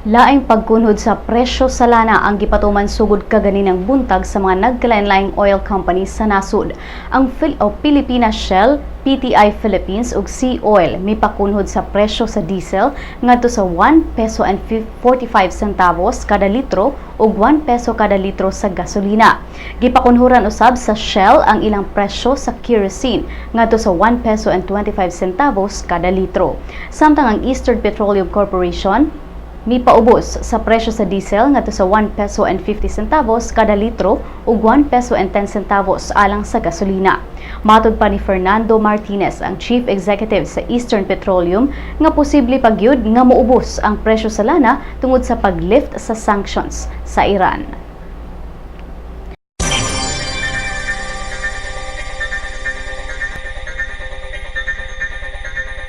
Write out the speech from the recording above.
Laing pagkunhod sa presyo sa lana ang gipatuman sugod kaganinang buntag sa mga nagkalain-laing oil companies sa nasod. Ang o Pilipinas Shell, PTI Philippines ug Sea Oil mipakunhod sa presyo sa diesel ngadto sa 1 peso and 45 centavos kada litro ug 1 peso kada litro sa gasolina. Gipakunhuran usab sa Shell ang ilang presyo sa kerosene ngadto sa 1 peso and 25 centavos kada litro. Samtang ang Eastern Petroleum Corporation mipaubos sa presyo sa diesel ngadto sa 1 peso and 50 centavos kada litro ug 1 peso and 10 centavos alang sa gasolina. Matod pa ni Fernando Martinez, ang Chief Executive sa Eastern Petroleum, nga posible pa gyud nga muubos ang presyo sa lana tungod sa paglift sa sanctions sa Iran.